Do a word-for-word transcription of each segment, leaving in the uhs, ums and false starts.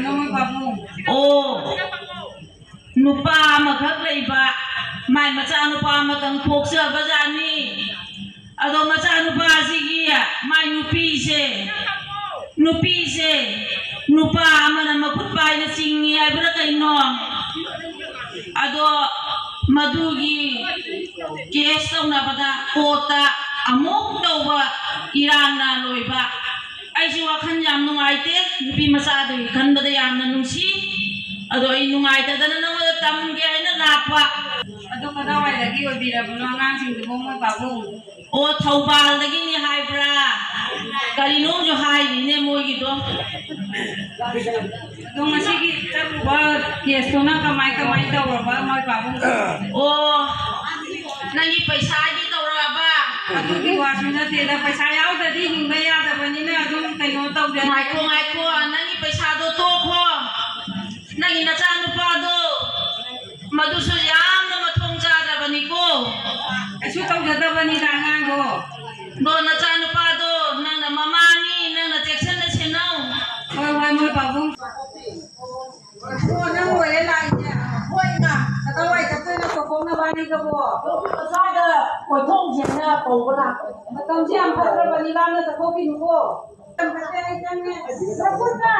ꯅꯣꯡꯃꯩ ꯄꯥꯕꯨꯡ꯫ ꯑꯣ, ꯅꯨꯄꯥ ꯑꯃꯈꯛ ꯂꯩꯕ, ꯃꯥꯏ ꯃꯆꯥꯅꯨꯄꯥ ꯑꯃꯇꯪ ꯄꯣꯛꯆꯕꯖꯥꯠꯅꯤ꯫ ꯑꯗꯣ ꯃꯆꯥꯅꯨꯄꯥꯁꯤꯒꯤ ꯃꯥꯏ ꯅꯨꯄꯤꯁꯦ, ꯅꯨꯄꯤꯁꯦ ꯅꯨꯄꯥ ꯑꯃꯅ ꯃꯈꯨꯠ ꯄꯥꯏꯅ ꯆꯤꯡꯉꯤ ꯍꯥꯏꯕ꯭ꯔꯥ ꯀꯩꯅꯣ? ꯑꯗꯣ ꯃꯗꯨꯒꯤ ꯀꯦꯁ ꯇꯧꯅꯕꯗ ꯀꯣꯔꯠꯇ ꯑꯃꯨꯛ ꯇꯧꯕ ꯏꯔꯥꯡꯅ ꯂꯣꯏꯕ꯫ ꯑꯩꯁꯨ ꯋꯥꯈꯜ ꯌꯥꯝ ꯅꯨꯡꯉꯥꯏꯇꯦ, ꯅꯨꯄꯤ ꯃꯆꯥꯗꯨꯒꯤ ꯈꯟꯕꯗ ꯌꯥꯝꯅ ꯅꯨꯡꯁꯤ꯫ ꯑꯗꯣ ꯑꯩ ꯅꯨꯡꯉꯥꯏꯇꯗꯅ ꯅꯉꯣꯟꯗ ꯇꯝꯒꯦ ꯍꯥꯏꯅ ꯂꯥꯛꯄ꯫ ꯑꯗꯨ ꯀꯗꯥꯏꯋꯥꯏꯗꯒꯤ ꯑꯣꯏꯕꯤꯔꯕꯅꯣ ꯑꯉꯥꯡꯁꯤꯡꯗꯨꯕꯨ, ꯃꯣꯏ ꯄꯥꯕꯨꯡ? ꯑꯣ, ꯊꯧꯕꯥꯜꯗꯒꯤꯅꯤ ꯍꯥꯏꯕ꯭ꯔꯥ? ꯀꯔꯤꯅꯣꯝꯁꯨ ꯍꯥꯏꯔꯤꯅꯦ ꯃꯣꯏꯒꯤꯗꯣ꯫ ꯑꯗꯣ ꯉꯁꯤꯒꯤ ꯆꯠꯂꯨꯕ ꯀꯦꯁꯇꯨꯅ ꯀꯃꯥꯏ ꯀꯃꯥꯏ ꯇꯧꯔꯕ, ꯃꯣꯏ ꯄꯥꯕꯨꯡ? ꯑꯣ, ꯅꯪꯒꯤ ꯄꯩꯁꯥꯒꯤ ꯇꯧꯔꯛꯑꯕ? ꯑꯗꯨꯒꯤ ꯋꯥꯁꯨ ꯅꯠꯇꯦꯗ, ꯄꯩꯁꯥ ꯌꯥꯎꯗ꯭ꯔꯗꯤ ꯍꯤꯡꯕ ꯌꯥꯗꯕꯅꯤꯅ ꯑꯗꯨꯝ ꯀꯩꯅꯣ ꯇꯧꯖꯔꯦ꯫ ꯉꯥꯏꯈꯣ, ꯉꯥꯏꯈꯣ, ꯅꯪꯒꯤ ꯄꯩꯁꯥꯗꯣ ꯇꯣꯛꯈꯣ꯫ ꯅꯪꯒꯤ ꯅꯆꯥꯅꯨꯄꯥꯗꯣ ꯃꯗꯨꯁꯨ ꯌꯥꯝꯅ ꯃꯊꯣꯡ ꯆꯥꯗꯕꯅꯤꯀꯣ꯫ ꯀꯩꯁꯨ ꯇꯧꯖꯗꯕꯅꯤꯗ ꯑꯉꯥꯡꯗꯣ꯫ ꯑꯗꯣ ꯅꯆꯥꯅꯨꯄꯥꯗꯣ ꯅꯪꯅ ꯃꯃꯥꯅꯤ, ꯅꯪꯅ ꯆꯦꯛꯁꯤꯟꯅ ꯁꯦꯟꯅꯧ꯫ ꯍꯣꯏ, ꯍꯣꯏ, ꯃꯣꯏ ꯄꯥꯕꯨꯡ꯫ ꯑꯣ, ꯅꯪ ꯑꯣꯏꯔꯦ ꯂꯥꯛꯏꯁꯦ꯫ ꯍꯣꯏ, ꯏꯃꯥ꯫ ꯀꯗꯥꯏꯋꯥꯏ ꯆꯠꯇꯣꯏꯅꯣ ꯇꯣꯝꯄꯣꯛ ꯅꯕꯥꯅꯤꯒꯕꯣ? ꯁ꯭ꯋꯥꯏꯗ ꯀꯣꯏꯊꯣꯛꯎꯁꯦꯅ ꯀꯧꯕ ꯂꯥꯛꯄꯅꯦ꯫ ꯃꯇꯝꯁꯦ ꯌꯥꯝ ꯐꯠꯇ꯭ꯔꯕꯅꯤ, ꯂꯥꯞꯅ ꯆꯠꯊꯣꯛꯈꯤꯅꯨꯀꯣ꯫ ꯌꯥꯝ ꯐꯠꯇ꯭ꯔꯦ, ꯑꯩ ꯆꯪꯉꯦ꯫ ꯁꯛꯄꯨꯔꯅ,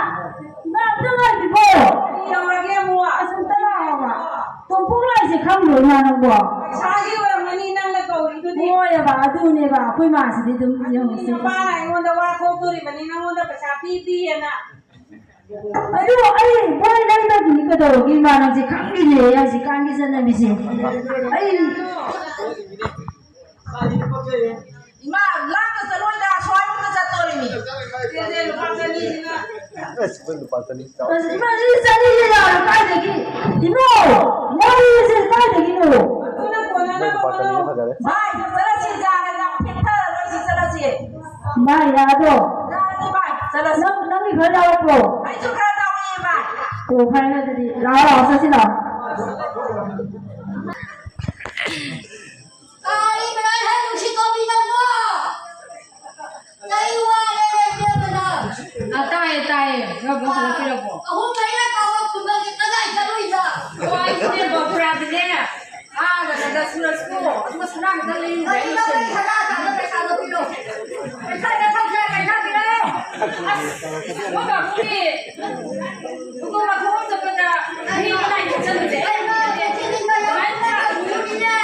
ꯏꯃꯥ ꯑꯝꯇ ꯉꯥꯏꯕꯤꯈꯣ꯫ ꯀꯔꯤ ꯌꯧꯔꯒꯦ ꯑꯃꯨꯛ? ꯑꯁ, ꯑꯝꯇ ꯂꯥꯛꯑꯣꯕ꯫ ꯇꯣꯝꯄꯣꯛ ꯂꯥꯛꯏꯁꯦ ꯈꯪꯗ꯭ꯔꯣ, ꯏꯃꯥ ꯅꯪꯕꯣ? ꯄꯩꯁꯥꯒꯤ ꯑꯣꯏꯔꯝꯒꯅꯤ ꯅꯪꯅ ꯀꯧꯔꯤꯗꯨꯗꯤ꯫ ꯍꯣꯏꯑꯕ, ꯑꯗꯨꯅꯦꯕ, ꯑꯩꯈꯣꯏ ꯃꯥꯁꯤꯗꯤ ꯑꯗꯨꯝ ꯌꯦꯡꯉꯨꯁꯦ꯫ ꯅꯄꯥꯅ ꯑꯩꯉꯣꯟꯗ ꯋꯥ ꯊꯣꯛꯇꯣꯔꯤꯕꯅꯤ, ꯅꯪꯉꯣꯟꯗ ꯄꯩꯁꯥ ꯄꯤ ꯄꯤꯑꯅ꯫ ꯑꯗꯨ ꯑꯩ ꯕꯣꯏ ꯂꯩꯕꯒꯤꯅꯤ ꯀꯩꯗꯧꯔꯒꯦ, ꯏꯃꯥ ꯅꯪꯁꯦ ꯈꯪꯗꯦꯅꯦ ꯍꯧꯖꯤꯛꯀꯥꯟꯒꯤ ꯆꯠꯅꯕꯤꯁꯦ꯫ ꯑꯩ ꯏꯃꯥ, ꯂꯥꯞꯅ ꯆꯠꯂꯣꯏꯗ, ꯁ꯭ꯋꯥꯏꯐꯥꯎꯗ ꯆꯠꯇꯣꯔꯤꯃꯤ꯫ ꯁꯦ, ꯁꯦ, ꯂꯨꯄꯥ ꯆꯅꯤꯁꯤꯅ꯫ ꯑꯁ, ꯑꯩꯈꯣꯏ ꯂꯨꯄꯥ ꯆꯅꯤ ꯆꯥꯎ꯫ ꯑꯁ, ꯏꯃꯥ, ꯁꯤ ꯆꯅꯤꯁꯦ ꯌꯥꯔꯣꯏ, ꯀꯥꯏꯗꯒꯤ? ꯏꯃꯥ, ꯋꯥꯔꯤꯁꯦ ꯀꯥꯏꯗꯒꯤꯅꯣ? ꯑꯗꯨꯅ ꯀꯣꯟꯅꯅꯕ ꯑꯩꯈꯣꯏ ꯂꯨꯄꯥ ꯆꯅꯤꯁꯦ ꯍꯣꯠꯅꯧ꯫ ꯐꯖꯔꯦ꯫ ꯚꯥꯏ, ꯆꯠꯂꯁꯤ, ꯌꯥꯔꯦ, ꯌꯥꯝ ꯊꯦꯡꯊꯔꯔꯣꯏꯁꯤ, ꯆꯠꯂꯁꯤ꯫ ꯚꯥꯏ, ꯌꯥꯗ꯭ꯔꯣ? ꯌꯥꯔꯅꯤ, ꯚꯥꯏ, ꯆꯠꯂꯁꯤ꯫ ꯅꯪ, ꯅꯪꯒꯤ ꯈꯔ ꯌꯥꯎꯔꯛꯄ꯭ꯔꯣ? ꯑꯩꯁꯨ ꯈꯔ ꯌꯥꯎꯔꯛꯑꯦ, ꯚꯥꯏ꯫ ꯑꯣ, ꯐꯔꯦ ꯑꯗꯨꯗꯤ꯫ ꯂꯥꯛꯑꯣ, ꯂꯥꯛꯑꯣ, ꯆꯠꯁꯤ ꯂꯥꯛꯑꯣ꯫ ꯀꯔꯤ ꯀꯔꯥꯏ ꯍꯥꯏ ꯅꯨꯡꯁꯤꯠ ꯇꯣꯝꯕꯤ ꯅꯪꯕꯣ? ꯀꯩ ꯋꯥꯔꯦ ꯂꯩꯇꯦꯗꯅ? ꯑ, ꯇꯥꯏꯌꯦ, ꯇꯥꯏꯌꯦ꯫ ꯌꯥꯕ꯭ꯔꯣ? ꯍꯜꯂꯛꯄꯤꯔꯕꯣ? ꯑꯍꯨꯝ ꯃꯔꯤꯔꯛ ꯀꯥꯎꯕ ꯈꯨꯝꯕꯒꯤ ꯀꯗꯥꯏ ꯆꯠꯂꯨꯏꯕ? ꯑꯣ, ꯑꯩꯁꯨꯅꯦ, ꯕꯥꯄꯨꯔꯥꯗꯅꯦ, ꯑꯥꯗ ꯈꯔ ꯁꯨꯔꯁꯨ, ꯑꯗꯨꯒ ꯁꯅꯥ ꯈꯛꯇ ꯂꯩꯔꯨꯔꯦ꯫ ꯀꯔꯤꯅꯣ ꯅꯪ ꯁꯅꯥ ꯁꯥꯕ ꯄꯩꯁꯥꯗꯣ ꯄꯤꯔꯣ꯫ ꯄꯩꯁꯥ ꯄꯤꯔꯣ, ꯄꯩꯁꯥ ꯄꯤꯔꯣ꯫ ꯑꯁ, ꯃꯣꯏ ꯕꯥꯕꯨꯒꯤ ꯊꯧꯗꯣꯛ ꯋꯥꯊꯣꯛ ꯑꯃ ꯆꯠꯄꯗ ꯃꯍꯤ ꯃꯅꯥꯏ ꯊꯛꯆꯟꯕꯁꯦ꯫ ꯀꯩꯅꯣ, ꯅꯆꯤꯟ ꯅꯅꯥꯎ ꯌꯥꯝ ꯐꯠꯇꯕ ꯃꯤꯅꯤꯅꯦ꯫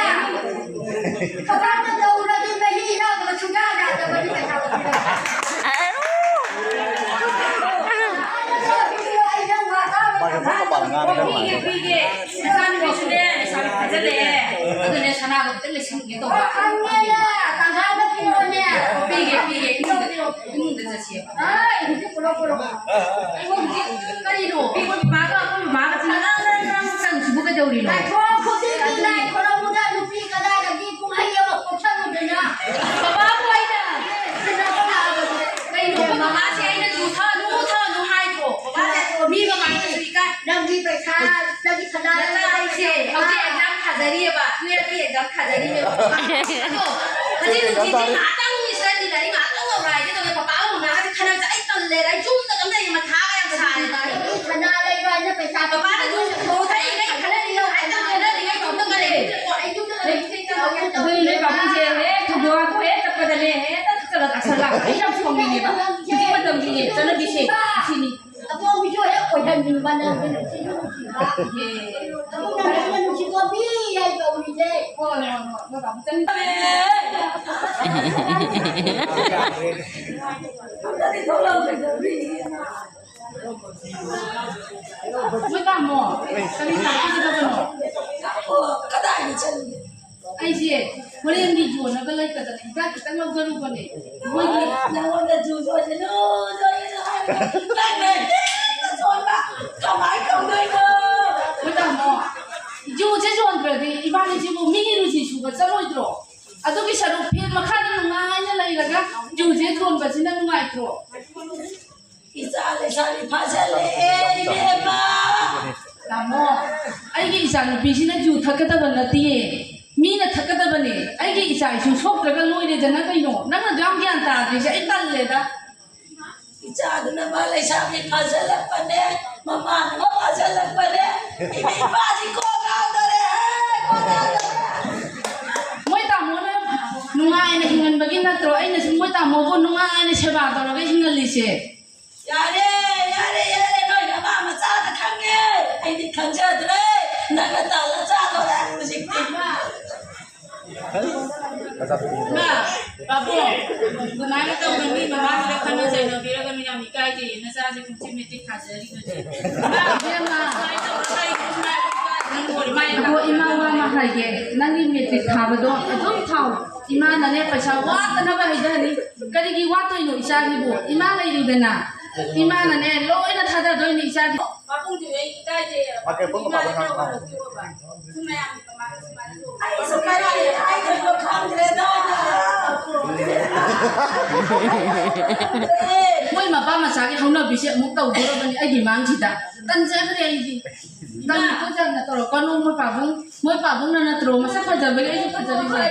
ꯊꯕꯛ ꯑꯃ ꯇꯧꯔꯗꯤ ꯃꯍꯤ ꯌꯥꯎꯗꯕ ꯁꯨꯡꯌꯥ ꯌꯥꯗꯕꯅꯤ ꯀꯩꯅꯣ꯫ ꯄꯤꯒꯦ, ꯄꯤꯒꯦ꯫ ꯅꯆꯥꯅꯨꯄꯤꯁꯨꯅꯦ, ꯂꯩꯁꯥꯕꯤ ꯐꯥꯖꯤꯜꯂꯛꯑꯦ꯫ ꯑꯗꯨꯅꯦ ꯁꯅꯥꯗꯣ ꯈꯤꯇꯪ ꯂꯩꯁꯟꯒꯦ ꯇꯧꯕ꯫ ꯈꯪꯉꯦꯅꯦ, ꯇꯪꯈꯥꯏ ꯑꯃ ꯄꯤꯔꯣꯅꯦ꯫ ꯄꯤꯒꯦ, ꯄꯤꯒꯦ꯫ ꯏꯃꯨꯡꯗ, ꯏꯃꯨꯡꯗ ꯆꯠꯁꯦꯕ꯫ ꯑꯩ ꯍꯧꯖꯤꯛ ꯄꯨꯔꯛꯑꯣ, ꯄꯨꯔꯛꯑꯣ꯫ ꯑꯩꯉꯣꯟꯗ ꯀꯔꯤꯅꯣ? ꯑꯩꯈꯣꯏ ꯃꯥꯒ ꯑꯩꯈꯣꯏ ꯃꯃꯥꯒ ꯆꯪꯉꯛꯑꯣ꯫ ꯆꯪꯉꯛꯁꯤꯕꯨ ꯀꯩꯗꯧꯔꯤꯅꯣ? ꯉꯥꯏꯈꯣ, ꯈꯨꯖꯤꯟꯗꯨ ꯅꯥꯏ ꯈꯣꯏꯔꯝꯕꯗ ꯅꯨꯄꯤ ꯀꯗꯥꯏꯗꯒꯤ ꯄꯨꯡꯍꯩ ꯑꯃ ꯄꯣꯛꯁꯜꯂꯨꯗꯅ? ꯕꯕꯥꯕꯨ ꯑꯩꯅ ꯁꯤꯟꯅꯕ ꯂꯥꯛꯑꯕꯅꯦ꯫ ꯀꯩꯅꯣ, ꯑꯩꯈꯣꯏ ꯃꯃꯥꯁꯦ ꯑꯩꯅ ꯌꯨ ꯊꯛꯑꯅꯨ, ꯊꯛꯑꯅꯨ ꯍꯥꯏꯗ꯭ꯔꯣ? ꯕꯕꯥꯅ ꯃꯤ ꯃꯃꯥꯡꯗꯁꯨ ꯏꯀꯥꯏ꯫ ꯅꯪꯒꯤ ꯄꯩꯁꯥ, ꯅꯪꯒꯤ ꯁꯅꯥ ꯅꯆꯥ ꯑꯩꯁꯦ ꯍꯧꯖꯤꯛ exam ꯊꯥꯖꯔꯤꯑꯕ, twelfth ꯀꯤ exam ꯊꯥꯖꯔꯤꯑꯕ꯫ ꯑꯗꯣ ꯍꯧꯖꯤꯛ ꯅꯨꯡꯊꯤꯜꯁꯦ ꯉꯥꯏꯍꯥꯛꯇꯪ ꯃꯤꯁꯇꯔ ꯗꯤꯅꯔꯤ ꯉꯥꯏꯍꯥꯛꯇꯪ ꯉꯧꯔꯥꯏꯒꯦ ꯇꯧꯕ, ꯄꯄꯥꯒ ꯃꯃꯥꯒꯁꯦ ꯈꯟꯅꯕꯁꯦ ꯑꯩ ꯇꯜꯂꯦꯗ, ꯑꯩ ꯌꯨꯝꯗ ꯑꯗꯨꯝ ꯂꯩ, ꯃꯊꯥꯒ ꯌꯥꯝ ꯁꯥꯔꯦꯗ ꯑꯩ꯫ ꯁꯅꯥ ꯂꯩꯕ ꯍꯥꯏꯅ ꯄꯩꯁꯥ ꯄꯄꯥꯅ ꯌꯨꯝ ꯊꯣꯛꯊꯩꯉꯩ ꯈꯟꯅꯔꯤꯉꯩ, ꯉꯥꯏꯍꯥꯛꯇꯪ ꯈꯟꯅꯔꯤꯉꯩ ꯌꯨꯝꯗ ꯂꯩ꯫ ꯑꯩ ꯌꯨꯝꯗ ꯂꯩ꯫ ꯑꯗꯨꯅꯦ ꯅꯣꯏ ꯄꯥꯕꯨꯡꯁꯦ ꯍꯦꯛ ꯊꯧꯗꯣꯛ ꯋꯥꯊꯣꯛ ꯍꯦꯛ ꯆꯠꯄꯗꯅꯦ ꯍꯦꯛꯇ ꯆꯠꯂ ꯇꯥꯁꯜꯂꯛꯄ꯫ ꯑꯩ ꯌꯥꯝ ꯁꯥꯎꯅꯤꯡꯉꯦꯕ꯫ ꯍꯧꯖꯤꯛ ꯃꯇꯝꯒꯤ ꯆꯠꯅꯕꯤꯁꯦ ꯁꯤꯅꯤ꯫ ꯑꯇꯣꯝꯕꯤꯁꯨ ꯍꯦꯛ ꯑꯣꯏꯍꯟꯅꯤꯡꯕ ꯅꯪꯗꯤ ꯅꯨꯡꯁꯤꯁꯨ ꯅꯨꯡꯁꯤꯕ꯫ ꯑꯦ꯫ ꯑꯗꯨꯅ ꯅꯪꯅ ꯅꯨꯡꯁꯤꯕ ꯃꯤ ꯍꯥꯏ ꯀꯧꯔꯤꯁꯦ꯫ ꯍꯣꯏ, ꯍꯣꯏ, ꯍꯣꯏ꯫ ꯅꯣꯏ ꯄꯥꯕꯨꯡ ꯆꯠꯅꯤꯡꯉꯦ꯫ ꯑꯝꯇꯗꯤ ꯊꯣꯛꯂꯛꯑꯣ ꯀꯩꯗꯧꯔꯤꯒꯦ? ꯃꯣꯏ ꯇꯥꯃꯣ, ꯀꯔꯤ ꯇꯥꯛꯄꯤꯒꯗꯕꯅꯣ? ꯀꯗꯥꯏꯗ ꯆꯠꯂꯨꯒꯦ? ꯑꯩꯁꯦ ꯍꯣꯔꯦꯟꯒꯤ ꯌꯣꯟꯅꯕ ꯂꯩꯇꯗꯅ ꯍꯤꯗꯥꯛ ꯈꯤꯇꯪ ꯂꯧꯖꯔꯨꯕꯅꯦ꯫ ꯃꯣꯏꯒꯤ ꯅꯉꯣꯟꯗ ꯖꯨ ꯁꯣꯏꯁꯅꯨ, ꯁꯣꯏꯁꯅꯨ ꯍꯥꯏꯕꯗꯣ ꯅꯪꯅ ꯍꯦꯛꯇ ꯁꯣꯏꯕ꯫ ꯀꯃꯥꯏ ꯇꯧꯗꯣꯏꯅꯣ? ꯃꯣꯏ ꯇꯥꯃꯣ, ꯖꯨꯁꯦ ꯌꯣꯟꯗ꯭ꯔꯗꯤ ꯏꯕꯥꯅꯤꯁꯤꯕꯨ ꯃꯤꯒꯤ ꯅꯨꯡꯁꯤ ꯁꯨꯕ ꯆꯠꯂꯣꯏꯗ꯭ꯔꯣ? ꯑꯗꯨꯒꯤ ꯁꯔꯨꯛ ꯐꯦꯟ ꯃꯈꯥꯗ ꯅꯨꯡꯉꯥꯏꯅ ꯂꯩꯔꯒ ꯖꯨꯁꯦ ꯌꯣꯟꯕꯁꯤꯅ ꯅꯨꯡꯉꯥꯏꯇ꯭ꯔꯣ? ꯏꯆꯥ ꯂꯩꯁꯥꯕꯤ ꯐꯥꯖꯤꯜꯂꯛꯑꯦ, ꯏꯕꯦꯝꯃ꯫ ꯇꯥꯃꯣ, ꯑꯩꯒꯤ ꯏꯆꯥꯅꯨꯄꯤꯁꯤꯅ ꯖꯨ ꯊꯛꯀꯗꯕ ꯅꯠꯇꯤꯌꯦ, ꯃꯤꯅ ꯊꯛꯀꯗꯕꯅꯦ꯫ ꯑꯩꯒꯤ ꯏꯆꯥ ꯏꯁꯨ ꯁꯣꯛꯇ꯭ꯔꯒ ꯂꯣꯏꯔꯦꯗꯅ ꯀꯩꯅꯣ? ꯅꯪꯅ ꯑꯗꯨ ꯌꯥꯝ ꯒ꯭ꯌꯥꯟ ꯇꯥꯗ꯭ꯔꯤꯁꯦ ꯑꯩ ꯇꯜꯂꯦꯗ꯫ ꯆꯥꯗꯅꯕ ꯂꯩꯁꯥꯕꯤ ꯐꯥꯖꯤꯜꯂꯛꯄꯅꯦ, ꯃꯃꯥꯟꯅꯕ ꯐꯥꯖꯤꯜꯂꯛꯄꯅꯦ꯫ ꯏꯃꯥ ꯏꯄꯥꯗꯤ ꯀꯣꯛ ꯉꯥꯎꯗꯣꯔꯦ, ꯀꯣꯛ ꯉꯥꯎꯗꯣꯔꯦ꯫ ꯃꯣꯏ ꯇꯥꯃꯣꯅ ꯅꯨꯡꯉꯥꯏꯅ ꯍꯤꯡꯍꯟꯕꯒꯤ ꯅꯠꯇ꯭ꯔꯣ ꯑꯩꯅꯁꯨ ꯃꯣꯏ ꯇꯥꯃꯣꯕꯨ ꯅꯨꯡꯉꯥꯏꯅ ꯁꯦꯕꯥ ꯇꯧꯔꯒ ꯍꯤꯡꯍꯜꯂꯤꯁꯦ? ꯌꯥꯔꯦ, ꯌꯥꯔꯦ, ꯌꯥꯔꯦ, ꯅꯣꯏ ꯅꯃꯥ ꯃꯆꯥꯗ ꯈꯪꯉꯦ꯫ ꯑꯩꯗꯤ ꯈꯪꯖꯗ꯭ꯔꯦ꯫ ꯅꯪꯅ ꯇꯥꯜꯂ ꯆꯥꯗꯣꯔꯦ ꯍꯧꯖꯤꯛꯇꯤ꯫ ꯏꯃꯥ, ꯄꯥꯕꯨꯡ, ꯑꯗꯨꯃꯥꯏꯅ ꯇꯧꯒꯅꯤ, ꯃꯃꯥꯁꯤꯗ ꯈꯠꯅ ꯆꯩꯅꯕꯤꯔꯒꯅꯨ, ꯌꯥꯝ ꯏꯀꯥꯏꯖꯩꯌꯦ, ꯅꯆꯥꯁꯦ ꯈꯨꯠꯁꯦ ꯃꯦꯇ꯭ꯔꯤꯛ ꯊꯥꯖꯔꯤꯕꯅꯤ꯫ ꯏꯃꯥ, ꯏꯕꯦꯝꯃ, ꯁꯨꯃꯥꯏꯅ ꯇꯧꯔꯒ ꯂꯩꯒꯅꯨ, ꯁꯨꯃꯥꯏꯅ ꯇꯧꯔꯒ ꯂꯩꯒꯅꯨ, ꯏꯃꯥ, ꯏꯕꯦꯝꯃ꯫ ꯉꯥꯏꯈꯣ, ꯏꯃꯥ ꯋꯥ ꯑꯃ ꯍꯥꯏꯒꯦ, ꯅꯪꯒꯤ ꯃꯦꯇ꯭ꯔꯤꯛ ꯊꯥꯕꯗꯣ ꯑꯗꯨꯝ ꯊꯥꯎ꯫ ꯏꯃꯥꯅꯅꯦ ꯄꯩꯁꯥ ꯋꯥꯠꯇꯅꯕ ꯍꯩꯖꯍꯟꯅꯤ꯫ ꯀꯔꯤꯒꯤ ꯋꯥꯠꯇꯣꯏꯅꯣ ꯏꯆꯥꯒꯤꯕꯨ? ꯏꯃꯥ ꯂꯩꯔꯤꯗꯅ꯫ ꯏꯃꯥꯅꯅꯦ ꯂꯣꯏꯅ ꯊꯥꯗꯗꯣꯏꯅꯤ ꯏꯆꯥꯒꯤ꯫ ꯄꯥꯕꯨꯡꯁꯨ ꯑꯩ ꯏꯀꯥꯏꯖꯩꯌꯦꯕ꯫ ꯃꯥꯏꯀ꯭ꯔꯣꯐꯣꯟꯗꯣ ꯏꯃꯥꯅ ꯄꯥꯕꯨꯡ ꯍꯥꯞꯄꯣ꯫ ꯇꯧꯔꯛꯇꯣꯏꯕ꯫ ꯁꯨꯝ ꯃꯌꯥꯝꯒꯤ ꯃꯃꯥꯡꯗ ꯁꯨꯃꯥꯏꯅ ꯇꯧꯕ꯫ ꯑꯩꯁꯨ ꯀꯔꯤ ꯍꯥꯏꯗꯣꯏꯅꯣ ꯈꯪꯗ꯭ꯔꯦꯗ꯫ ꯃꯣꯏ ꯃꯄꯥ ꯃꯆꯥꯒꯤ ꯍꯧꯅꯕꯤꯁꯦ ꯑꯃꯨꯛ ꯇꯧꯗꯣꯔꯕꯅꯤ ꯑꯩꯒꯤ ꯃꯥꯡꯁꯤꯗ꯫ ꯇꯟꯖꯈ꯭ꯔꯦ ꯑꯩꯗꯤ꯫ ꯇꯟ ꯇꯟꯖꯅ ꯇꯧꯔꯛꯀꯅꯨ ꯃꯣꯏ ꯄꯥꯕꯨꯡ꯫ ꯃꯣꯏ ꯄꯥꯕꯨꯡꯅ ꯅꯠꯇ꯭ꯔꯣ ꯃꯁꯛ ꯐꯖꯕꯒꯤ ꯑꯩꯁꯨ ꯐꯖꯔꯤꯁꯦ?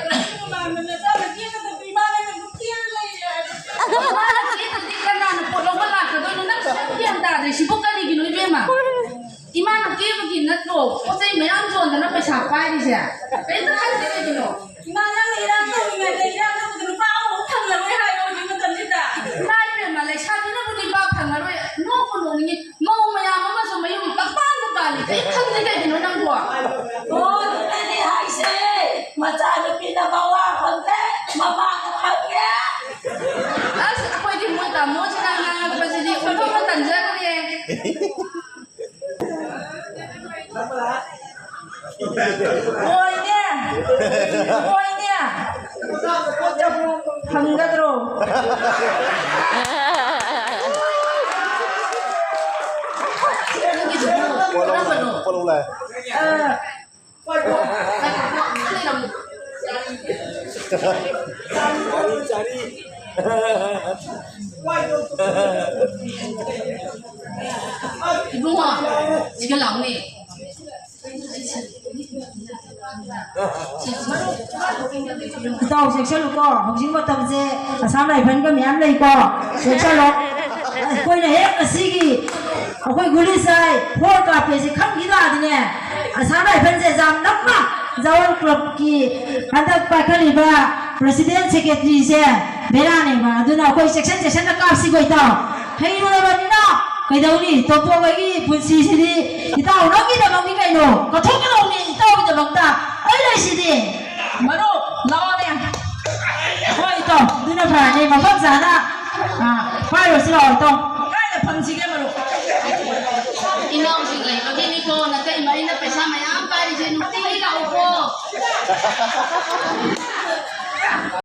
ꯏꯃꯥꯅ ꯀꯦꯗ꯭ꯔꯗꯤ ꯀꯅꯥꯅ ꯄꯣꯠ ꯂꯧꯕ ꯂꯥꯛꯀꯗꯣꯏꯅꯣ? ꯅꯪ ꯁꯨꯝ ꯒ꯭ꯌꯥꯟ ꯇꯥꯗ꯭ꯔꯤꯁꯤꯕꯨ ꯀꯔꯤꯒꯤꯅꯣ ꯏꯕꯦꯝꯃ? ꯏꯃꯥꯅ ꯀꯦꯕꯒꯤ ꯅꯠꯇ꯭ꯔꯣ ꯄꯣꯠ ꯆꯩ ꯃꯌꯥꯝ ꯌꯣꯟꯗꯅ ꯄꯩꯁꯥ ꯄꯥꯏꯔꯤꯁꯦ? ꯀꯔꯤꯝꯇ ꯈꯟꯗꯦ ꯀꯩꯒꯤꯅꯣ? ꯏꯃꯥ, ꯅꯪꯅ ꯏꯔꯥꯡ ꯇꯧꯔꯤꯉꯩꯗ ꯏꯔꯥꯡ ꯇꯧꯕꯗ ꯅꯨꯄꯥ ꯑꯃꯐꯥꯎ ꯐꯪꯉꯔꯣꯏ ꯍꯥꯏꯕ ꯍꯧꯖꯤꯛ ꯃꯇꯝꯁꯤꯗ꯫ ꯏꯃꯥ ꯏꯕꯦꯝꯃ, ꯂꯩꯁꯥꯕꯤꯅꯕꯨ ꯅꯨꯄꯥ ꯐꯪꯉꯔꯣꯏ, ꯅꯣꯛꯄꯨ ꯅꯣꯛꯅꯤꯡꯉꯤ꯫ ꯃꯧ ꯃꯌꯥꯝ ꯑꯃꯁꯨ ꯃꯌꯨꯝ ꯄꯪꯄꯥꯟꯗ ꯄꯥꯜꯂꯤ꯫ ꯀꯔꯤ ꯈꯪꯗꯦ ꯀꯩꯒꯤꯅꯣ ꯅꯪꯕꯣ? ꯑꯣ, ꯑꯗꯨꯅꯅꯦ ꯍꯥꯏꯁꯦ꯫ ꯃꯆꯥꯅꯨꯄꯤꯅ ꯃꯋꯥ ꯐꯪꯗ꯭ꯔꯦ, ꯃꯃꯥꯅ ꯐꯪꯉꯦ꯫ ꯑꯁ, ꯑꯩꯈꯣꯏꯗꯤ ꯃꯣꯏ ꯇꯥꯃꯣꯁꯤꯅ ꯉꯥꯡꯉꯛꯄꯁꯤꯗꯤ ꯑꯣꯟꯊꯣꯛꯅ ꯇꯟꯖꯈ꯭ꯔꯦ꯫ ꯍꯣꯏꯅꯦ꯫ ꯍꯣꯏꯅꯦ꯫ ꯐꯪꯒꯗ꯭ꯔꯣ? ꯅꯪꯒꯤꯗꯨꯕꯨ ꯀꯔꯝꯕꯅꯣ? ꯄꯣꯠꯂꯧ ꯂꯥꯛꯑꯦ꯫ ꯑ, ꯏꯕꯨꯡꯉꯣ, ꯁꯤꯒ ꯂꯥꯎꯅꯦ꯫ ꯏꯇꯥꯎ, ꯆꯦꯛꯁꯜꯂꯨꯀꯣ, ꯍꯧꯖꯤꯛ ꯃꯇꯝꯁꯦ ꯑꯁꯥꯝ ꯔꯥꯏꯐꯜꯒ ꯃꯌꯥꯝ ꯂꯩꯀꯣ, ꯆꯦꯛꯁꯜꯂꯣ꯫ ꯑꯩꯈꯣꯏꯅ ꯍꯦꯛ ꯑꯁꯤꯒꯤ ꯑꯩꯈꯣꯏ ꯒꯨꯂꯤ ꯆꯥꯏ, ꯐꯣꯔ ꯀꯥꯞꯄꯦꯁꯦ ꯈꯪꯈꯤ ꯇꯥꯔꯗꯤꯅꯦ, ꯑꯁꯥꯝ ꯔꯥꯏꯐꯜꯁꯦ ꯌꯥꯝ ꯅꯝꯅ ꯖꯋꯥꯟ ꯀ꯭ꯂꯕꯀꯤ ꯍꯟꯗꯛ ꯄꯥꯏꯈꯠꯂꯤꯕ ꯄ꯭ꯔꯁꯤꯗꯦꯟ ꯁꯦꯀ꯭ꯔꯦꯇꯔꯤꯁꯦ ꯕꯦꯔꯥꯅꯦꯕ꯫ ꯑꯗꯨꯅ ꯑꯩꯈꯣꯏ ꯆꯦꯛꯁꯤꯟ ꯆꯦꯛꯁꯤꯟꯅ ꯀꯥꯞꯁꯤꯀꯣ ꯏꯇꯥꯎ꯫ ꯍꯩꯔꯨꯔꯕꯅꯤꯅ ꯀꯩꯗꯧꯅꯤ? ꯇꯣꯝꯄꯣꯛ ꯑꯩꯒꯤ ꯄꯨꯟꯁꯤꯁꯤꯗꯤ ꯏꯇꯥꯎ ꯅꯪꯒꯤꯗꯃꯛꯅꯤ ꯀꯩꯅꯣ, ꯀꯠꯊꯣꯛꯀꯗꯧꯅꯤ ꯏꯇꯥꯎꯒꯤꯗꯃꯛꯇ꯫ ꯑꯩ ꯂꯩꯁꯤꯗꯤ꯫ ꯃꯔꯨꯞ, ꯂꯥꯛꯑꯣꯅꯦ꯫ ꯍꯣꯏ ꯏꯇꯥꯎ, ꯑꯗꯨꯅ ꯐꯔꯅꯤ꯫ ꯃꯐꯝ ꯆꯥꯅ, ꯑ, ꯄꯥꯏꯔꯨꯔꯁꯤ ꯂꯥꯛꯑꯣ ꯏꯇꯥꯎ꯫ ꯀꯥꯏꯗ ꯐꯝꯁꯤꯒꯦ ꯃꯔꯨꯞ? ꯏꯅꯥꯎꯁꯤꯡ ꯂꯩꯕꯒꯤꯅꯤꯀꯣ, ꯅꯇꯩꯃ ꯑꯩꯅ ꯄꯩꯁꯥ ꯃꯌꯥꯝ ꯄꯥꯏꯔꯤꯁꯦ, ꯅꯨꯡꯇꯤꯒꯤ ꯂꯥꯛꯎꯀꯣ꯫